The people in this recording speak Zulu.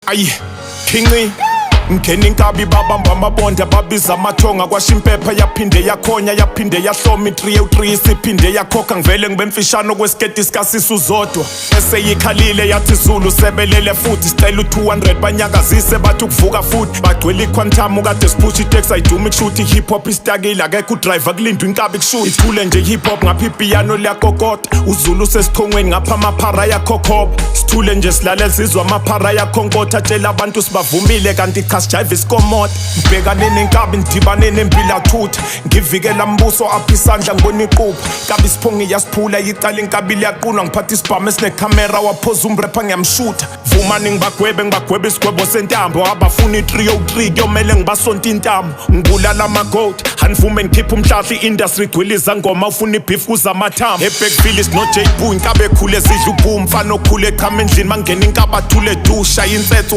Ayi, khinqi ngena inkabi, babamba amabonda, babiza amathonga, kwasha impepha, yaphinde yakhonya, yaphinde yahloma i-3 u3, isiphinde yakhokha. Ngivele ngibe mfishane okwesiketi sikasisu zodwa. Eseyikhalile yathi Zulu sebelele futhi, sicela u-200, banyakazise, bathi ukuvuka futhi, bagcwele iquantum. Kade siphusha iteksi, ayidumi kushuthi hip hop istakile, akekho udriver, kulindwa inkabi kushuthi ithule nje hip hop. Ngapha ipiyano liyakokota, uZulu sesichongweni, ngapha amaphara ayakhokhoba. Sithule nje, silalela, sizwa amaphara ayakhonkotha, tshela abantu sibavumile, kanti cha, sijayiva isikomota. Ngibhekane nenkabi, ngidibane nembilathutha, ngivikela mbuso apha isandla, ngibona iqupha nkabi isiphongi iyasiphula, icala inkabi liyaqulwa. Ngiphatha isibhamu esinekhamera, waphoza umrepha, ngiyamshutha. Vumani ngibagwebe, ngibagwebe isigwebo sentambo. Abafuna i-303, kuyomele ngibasonte intamo. Ngibulala amagoat, anivume ngikhiphe umhlahla. I-industry igcwele izangoma, ufuna ibeef kuza amathambo. Ebackville sino-J Boo, inkabe ekhule zidla ubhu, umfana okhule echama endlini, mangena inkaba athule du, shaya insethu.